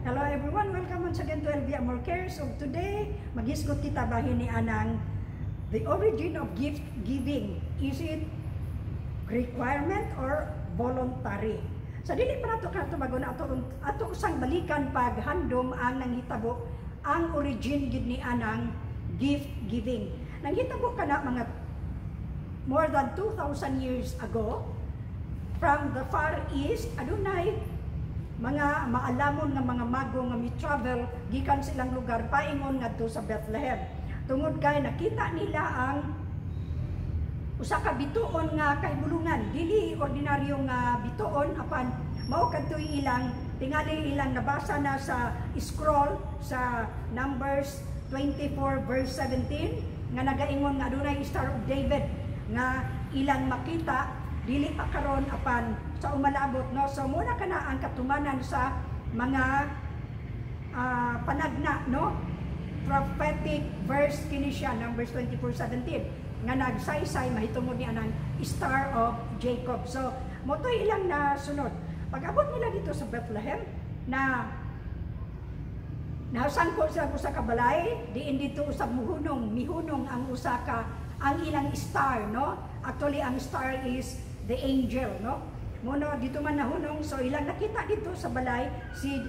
Hello everyone, welcome once again to LV Amor Care. So today, maghisgot kita bahin ni anang the origin of gift giving. Is it requirement or voluntary? Sa dili pa nato kato bago na ato ato usang balikan paghandom ang nanghitabo, ang origin gid ni anang gift giving. Nanghitabo kana mga more than 2,000 years ago from the Far East. Adunay mga maalamon nga mga mago nga mi-travel gikan sa ilang lugar paingon ngadto sa Bethlehem. Tungod kay nakita nila ang usa ka bituon nga kahibulungan, dili ordinaryo nga bituon, apan mao kadtoy ilang tingali ilang nabasa na sa scroll sa Numbers 24 verse 17 nga nagaingon nga adunay Star of David nga ilang makita dili pa karon apan sa umalabot, no? So muna kana ang katumanan sa mga panagna, no? Prophetic verse kini siya, Numbers 24:17, nga nagsaysay mahitungod ni anang Star of Jacob. So mao to'y ilang nasunod. Pag-abot nila dito sa Bethlehem na nasangko sila usa ka balay, diin dito usab muhunong, mihunong ang usa ka ang ilang star, no? Actually, ang star is the angel, no? Mono dito man nahunong, so ilang nakita dito sa balay si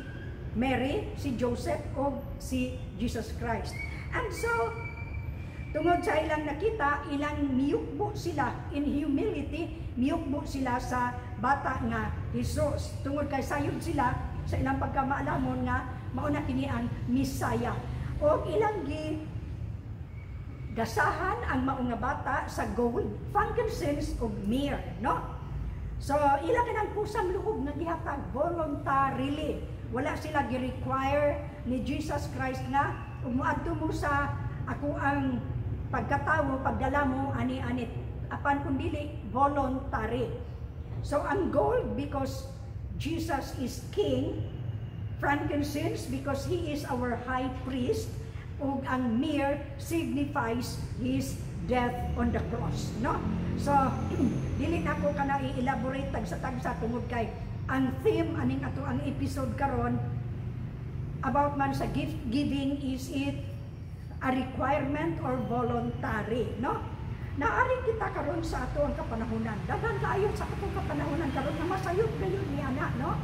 Mary, si Joseph o si Jesus Christ. And so tungod sa ilang nakita, ilang miyukbo sila in humility, miyukbo sila sa bata nga Jesus. Tungod kay sayod sila sa ilang pagkamaalamon nga mao na kini ang Misaya. O ilang gi gasahan ang mao nga bata sa gold, frankincense ug myrrh, no? So ila kanang kusang loob nga gihatag voluntarily. Wala sila gi-require ni Jesus Christ nga ug moadto mo sa ako ang pagkatawo, pagdala mo ani anit. Apan kung dili voluntary. So ang gold because Jesus is king, frankincense because he is our high priest, ug ang myrrh signifies his death on the cross, no? So dili na ko kana i-elaborate tagsa-tagsa tungod kay ang theme aning ato ang episode karon about man sa gift giving, is it a requirement or voluntary, no? Naari kita karon sa ato ang kapanahunan. Daghan kaayo sa atong kapanahunan karon nga masayod gayud ni ana, no?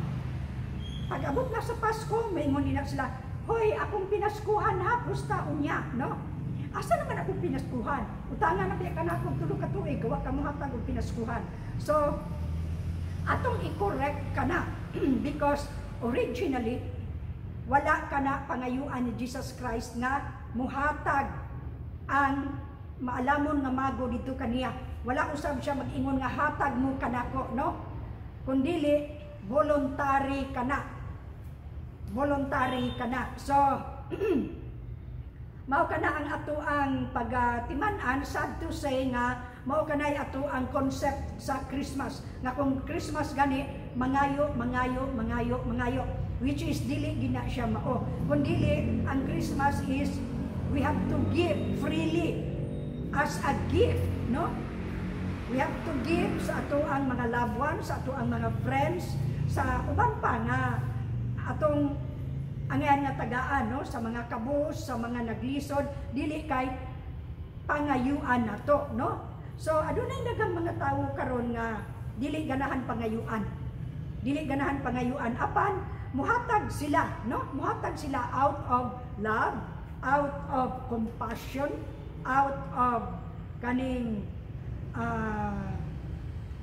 Pag abot na sa Pasko, maingon nila sila, "Hoy, akong pinaskuhan ha, pusta unya," no? Asa naman akong pinaskuhan? Utangan na biya ka na akong 3 ka tuig, gawa ka mo hatag og pinaskuhan. So, atong i-correct ka na because originally, wala ka na pangayuan ni Jesus Christ nga muhatag ang maalamon nga mago dito kaniya. Wala usab siya mag-ingon nga hatag mo kanako, no? Kundili voluntary kana. Voluntary kana. So mao kana ang ato ang pagatiman-an. Sad to say nga mao kanay ato ang concept sa Christmas nga kung Christmas gani, mangayo, mangayo, mangayo, mangayo, which is dili gina siya mao. Kundili ang Christmas is we have to give freely as a gift, no? We have to give sa ato ang mga loved ones, sa ato ang mga friends, sa uban pa nga atong angayan nga tagaan, no? Sa mga kabus, sa mga naglisod, dili kay pangayuan nato, no? So adunay daghang mga tawo karon nga dili ganahan pangayuan. Dili ganahan pangayuan apan muhatag sila, no? Muhatag sila out of love, out of compassion, out of kaning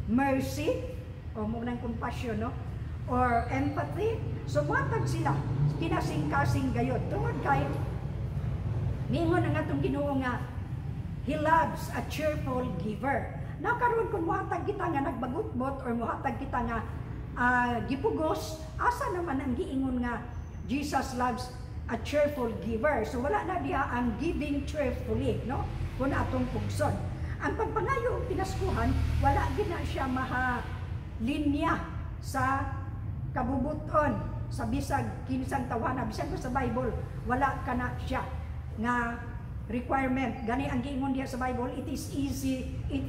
mercy o mo nang compassion, no? Or empathy. So muhatag sila kinasing-kasing gayod tungod kay ningon ang atong Ginoo nga He loves a cheerful giver. Now karon, kung muhatag kita nga nagbagutbot or muhatag kita nga gipugos, asa naman ang giingon nga Jesus loves a cheerful giver? So wala na diha ang giving cheerfully, no? Kung atong pugson. Ang pagpangayo og pinaskuhan, wala gid na siya maha linya sa kabubuton sa bisag kinsang tawhana, bisan ko sa Bible, wala kana siya nga requirement. Gani ang giingon diha sa Bible, it is easy, it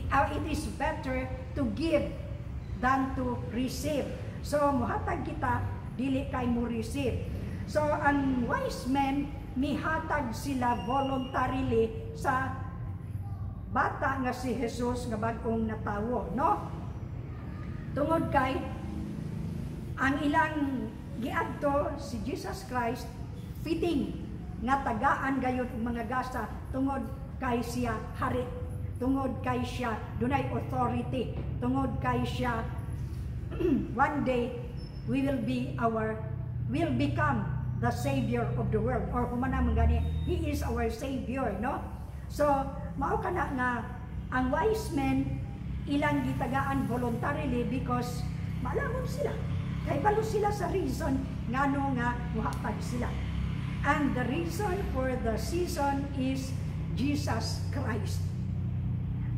is better to give than to receive. So muhatag kita dili kay mo receive. So ang wise men, mihatag sila voluntarily sa bata nga si Jesus nga bag-ong natawo, no? Tungod kay ang ilang giadto si Jesus Christ, fitting nga tagaan gayud og mga gasa tungod kay siya hari, tungod kay siya dunay authority, tungod kay siya one day we will be our will become the savior of the world, or humana man gani, he is our savior, no? So mao kana nga ang wise men, ilang gitagaan voluntarily because maalamon sila, kay balo sila sa reason ngano nga muhatag sila. And the reason for the season is Jesus Christ.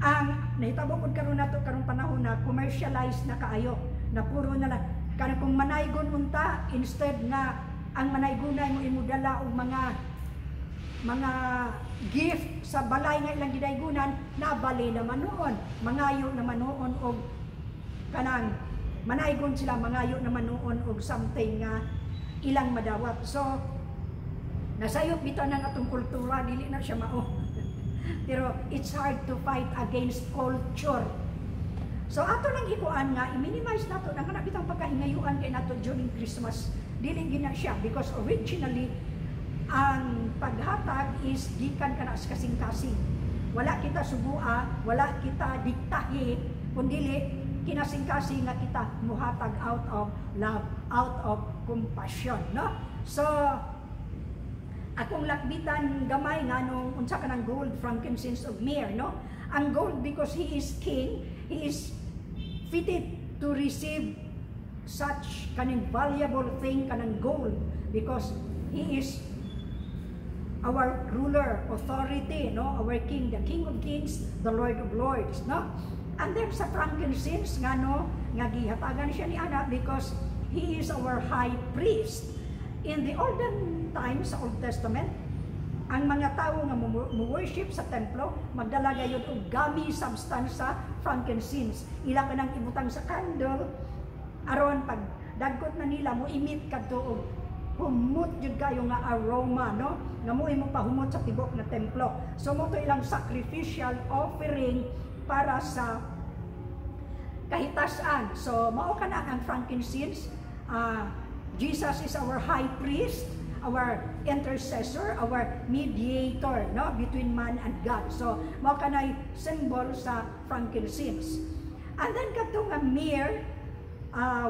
Ang nahitabo pud karon nato karong panahon na commercialized na kaayo na, puro na lang kanang kung manaygon unta, instead nga ang manaygonay mo imudala og mga gift sa balay nga ilang gidaygunan, nabali naman noon, mangayo naman noon og kanang manaygon sila, mangayo naman noon og something nga ilang madawat. So nasayop bitaw ng atong kultura, dili na siya mao, pero it's hard to fight against culture. So ato nang ikuan nga i-minimize nato nang kana bitang pagkahingayuan kay nato during Christmas. Dili gina siya because originally ang paghatag is gikan kana sa kasing-kasing. Wala kita subua, wala kita diktahi, kundili kinasing-kasing nga kita muhatag out of love, out of compassion, no? So akong lakbitan gamay nganong unsa ka ng gold, frankincense ug myrrh, no? Ang gold, because he is king, he is fitted to receive such kaning valuable thing, kanang gold, because he is our ruler, authority, no? Our king, the King of Kings, the Lord of Lords, no? And then sa frankincense, ngano nga gihatagan siya ni ana, because he is our high priest. In the olden times, sa Old Testament, ang mga tao nga mo worship sa templo, magdala gayud og gummy substance sa frankincense. Ila kanang ibutang sa candle aron pag dagkot na nila, mo emit kadto og humot jud kayo nga aroma, no, nga mo imo pahumot sa tibok nga templo. So mo to ilang sacrificial offering para sa kahitasan. So mao kana ang frankincense. Jesus is our high priest, our intercessor, our mediator, no, between man and God. So mao kanay symbol sa frankincense. And then kadto nga myrrh,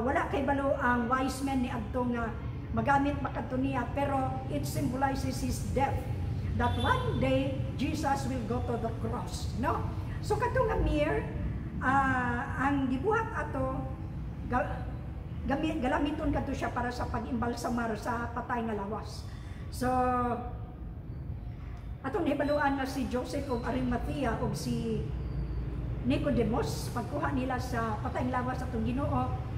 wala kay balo ang wise men ni adto nga magamit makadto niya, pero it symbolizes his death, that one day Jesus will go to the cross, no? So kadto nga myrrh, ang gibuhat ato galamiton kadto siya para sa pag-imbalsamar sa patay nga lawas. So atong nahibaluan nga si Joseph of Arimathea ug si Nicodemus, pagkuha nila sa patay lawas atong Ginoo,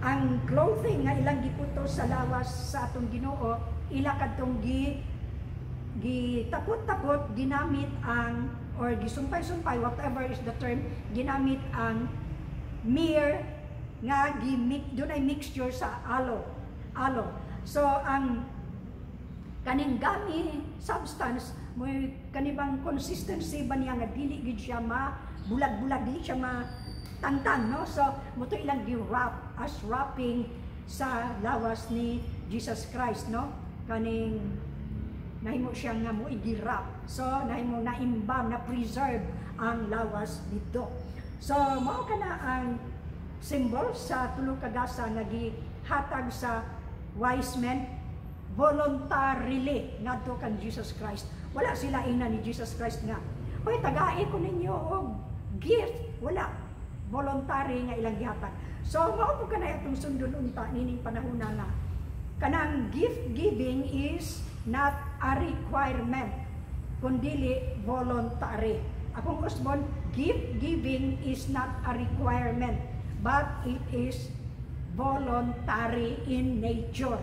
ang clothing nga ilang giputo sa lawas sa atong Ginoo, ila kadtong gi gitapot-tapot, ginamit ang or gisumpay-sumpay, whatever is the term, ginamit ang myrrh nga gi dunay mixture sa aloe. So ang kaning gummy substance mo, kanibang consistency ba niya nga dili gid siya ma bulag-bulag, dili siya ma tangtang, no? So mo to ilang gi-wrap as wrapping sa lawas ni Jesus Christ, no? Kaning nahimo siya nga mo i-wrap, so nahimo na embalm, na preserve ang lawas dito. So mao kana ang symbol sa tulo ka gasa nga gihatag sa wise men voluntarily ngadto kang Jesus Christ. Wala sila ina ni Jesus Christ nga, "Hoy, tagai ko ninyo og gift." Wala, voluntary nga ilang gihatag. So mao po kanay atong sundon unta nining panahon nga kanang gift giving is not a requirement kundili voluntary. Akong usbon, gift giving is not a requirement but it is voluntary in nature.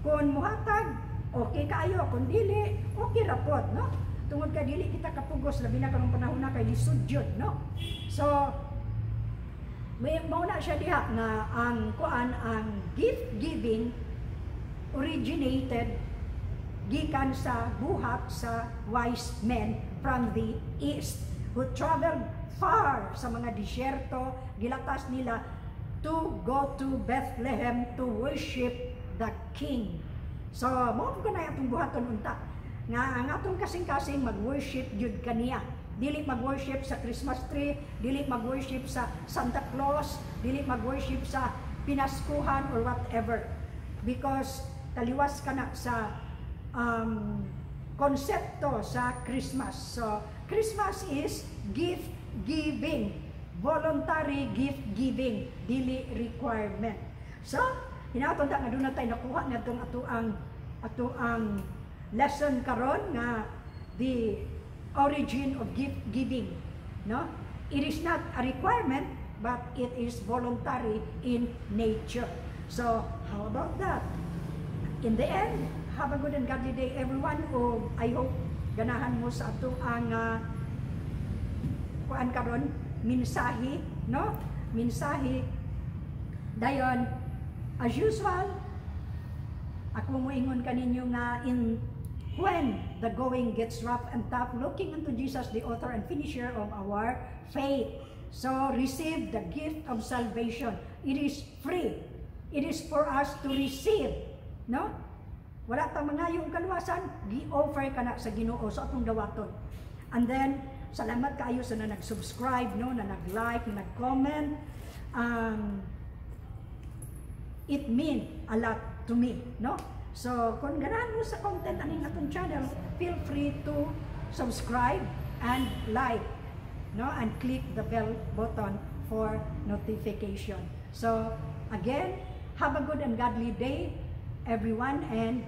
Kung muhatag, okay kaayo. Kung dili, okay ra pod, no? Tungod kay dili kita kapugos, labi na karong panahon na kay lisod jud, no? So may mao na siya diha nga ang kuan, ang gift giving originated gikan sa buhat sa wise men from the east who traveled far sa mga disyerto, gilatas nila to go to Bethlehem to worship the King. So, mao ko na atong buhaton unta nga ang atong kasing-kasing mag-worship jud kaniya. Dili mag-worship sa Christmas tree, dili mag-worship sa Santa Claus, dili mag-worship sa Pinaskuhan or whatever. Because taliwas ka na sa konsepto sa Christmas. So, Christmas is gift giving, voluntary gift giving, dili requirement. So, hinaot ta nga duna tay nakuha ngadtong ato ang lesson karon nga the origin of gift giving, no? It is not a requirement, but it is voluntary in nature. So, how about that? In the end, have a good and godly day, everyone. O I hope ganahan mo sa ato ang kuan karon, mensahe, no? Mensahe. Dayon, as usual, ako moingon kaninyo nga in when the going gets rough and tough, looking unto Jesus, the author and finisher of our faith. So receive the gift of salvation. It is free. It is for us to receive, no? Wala ta mangayong kaluwasan, gi-offer ka na sa Ginoo sa atong dawaton. And then, salamat kaayo sa na nag-subscribe, no, na nag-like, na nag-comment. It mean a lot to me, no? So, kung ganahan mo sa content aning atong channel, feel free to subscribe and like, no? And click the bell button for notification. So, again, have a good and godly day, everyone, and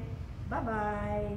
bye-bye.